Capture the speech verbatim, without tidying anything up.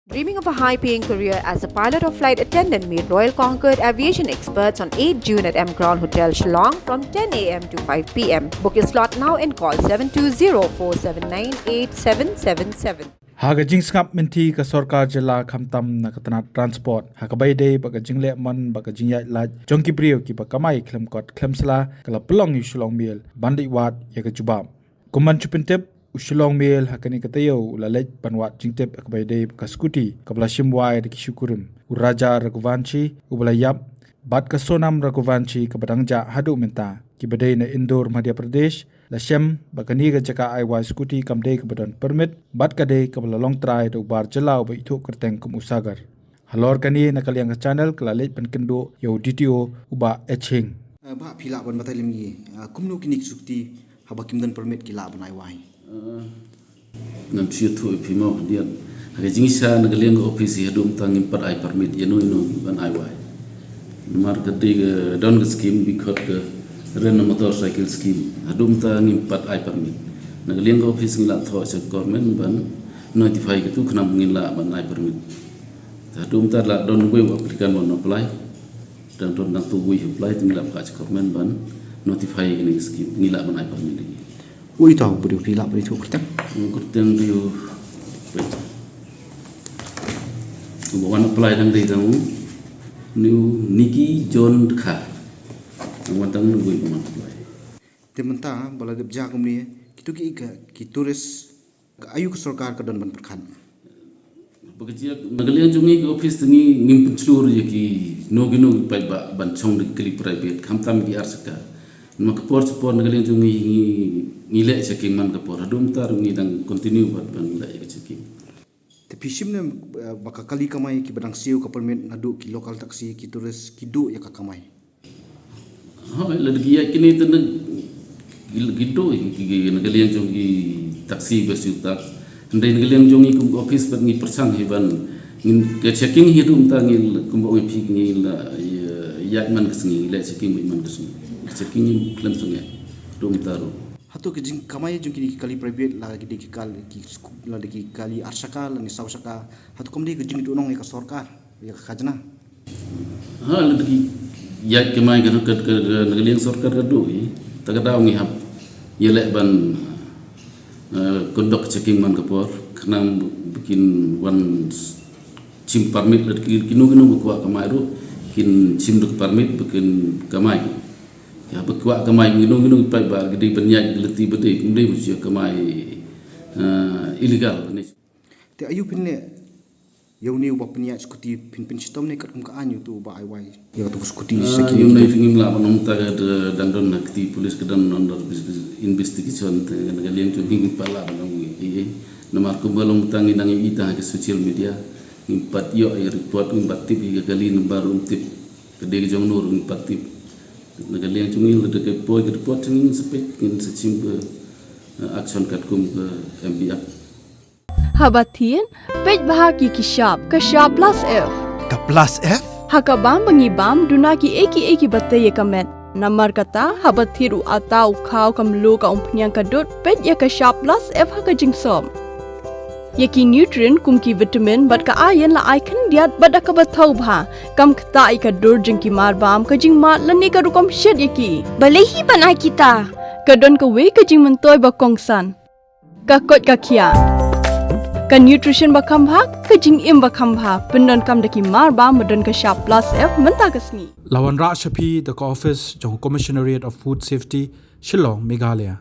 Dreaming of a high paying career as a pilot or flight attendant? Meet Royal Concord aviation experts on eighth June at M Crown Hotel, Shillong from ten a m to five p m. Book your slot now and call seven two zero four seven nine eight seven seven seven. Ha ka jingsngap mynta ka sorkar jylla khamtam na ka tnat transport, ha kaba ïadei bad ka jingleh mon bad ka jingïaid lad jong ki briew kiba kamai khlem kot khlem sla, ka la pynlong ïa u Shillong Mail ban leit wad ïa ka jubab. Kum ban shu pyntip, u Shillong Mail ha kane ka taïew u la leit ban wad jingtip ha kaba ïadei bad ka scooty kaba la shim wai da ki shikurim, u Raja Raghuvanshi uba la ïap bad ka Sonam Raghuvanshi kaba dang jah haduh mynta, kiba dei na Indore, Madhya Pradesh. La shem ba kane ka jaka ai wai scooty kam dei kaba don permit bad ka dei kaba la long trai da u bar jylla uba ithuh kyrteng kum u Sagar. Halor kane, na ka liang ka channel ka la leit pynkynduh ïa u D T O u Bah H Hing. Ah, bah, phi lah ban batai lem ïa ngi, ah, kumno kine ki scooty haba kim don permit ki lah ban ai wai? Ah, ngam shu ïathuh ïa phi mo, diat. Ha ka jingshisha na ka liang ka office haduh mynta ngim pat ai permit ïa no ïa no ban ai wai. Namar ka dei ka don ka scheme, ba khot ka Rent a Motorcycle Scheme. Haduh mynta ngim pat ai permit. Na ka liang ka office ngi la thoh sha government ban notify kito khnang ba ngin lah ban ai permit. Haduh mynta la don uwei u applicant ban apply. Dang don dang tu uwei u apply, te ngi la phah sha government ban notify kane ka scheme, ngi lah ban ai permit ïa ki. Uei uta u briew phi lah ban ïathuh kyrteng? Hmm, kyrteng dei u, uba wan apply dang dei tang u, une u Nicky John Dkhar. Dang wan tang uwei uba wan apply. Te mynta ba la dep jia kumne, kito ki, ki tourist, ka aïu ka sorkar ka don ban pyrkhat? Ba ka jia, na ka liang jong ngi ka office te ngi ngim pynshlur ïa kino kino ki paidbah ban shong da ki kali private, khamtam ki ar shaka. Namar ka por sha por na ka liang jong ngi, ngi, ngi leh checking man ka por. Haduh mynta ruh ngi dang continue bad ban leh ïa ka checking. Te phi shim ne, eh, ba ka kali kamai kiba dang siew ka permit naduh ki local taxi, ki tourist, ki duh ïa ka kamai? Hooid, lada ki ïaid kine te na ki, ki duh, ki, ki, na ka liang jong ki taxi ba siew tax. Hynrei na ka liang jong ngi kum ka office pat ngi pyrshang hi ban ngin ka checking hi haduh mynta ngi kumba ong ïa phi ngi la, ïa, ïaid man ka sngi, leh checking man ka sngi. Checking ngi khlem sngewthuh haduh mynta ruh. Hato ki jingkamai jong kine ki kali private, la ki dei ki kal-, ki sku-, la dei ki kali ar shaka lane saw shaka, hato kam dei ka jingduhnong ïa ka sorkar, ïa ka khajna? Ha, lada ki ïaid kamai ka, ka, ka, ka, na ka liang sorkar ka duh hi, ta ka daw ngi hap ïaleh ban, eh, conduct checking man ka por, khnang ba kin wan s-, shim permit, lada ki, kino kino ba kwah kamai ruh kin shim da ka permit ba kin kamai. Ïa ba kwah kamai, kino kino ki paidbah ki dei ban ïaid ki lynti ba dei, ym dei ba shu kamai, eh, illegal ne. Te aïu phin leh ïa une uba pynïaid scooty, phin pynshitom ne katkum ka aiñ uto uba ai wai ïa kato ka scooty? Ah, sha ki ïa une te ngim lah ban ong, mynta ka dang don ha kti police, ka dang don under investigation, te na ka liang jong ngi ngim pat lah ban ong ei ei. Namar kumba long mynta ngi dang ïohi tang ha ki social media, ngim pat ïoh ïa report, ngim pat tip ïa ka kali, namar ym tip ka dei ka jong no ruh ngim pat tip. Na ka liang jong ngi lada ka poi ka report jong ngi, ngin sa peit, ngin sa shim ka, eh, action katkum ka M P Act. Haba thied, peit bha ki ki shap, ka shap plus F. Ka plus F? Ha ka bam ba ngi bam, duna kiei kiei kiba tei ïa ka met. Namar kata, haba thied u atta u khaw, ka mluh, ka umphniang, ka dud, peit ïa ka shap plus F ha ka jingsop. Ïa ki nutrient kum ki vitamin bad ka iron la ai khyndiat bad da kaba thaw bha, kam ktah ïa ka dur jong ki mar bam, ka jingmad lane ka rukom shet ïa ki. Balei hi ban ai kita? Ka don kawei ka jingmyntoi ba kongsan. Ka koit ka khiah. Ka nutrition ba kham bha, ka jingim ba kham bha, pyndonkam da ki mar bam ba don ka shap plus F mynta ka sngi. La wanrah sha phi da ka office jong Commissionerate of Food Safety, Shillong, Meghalaya.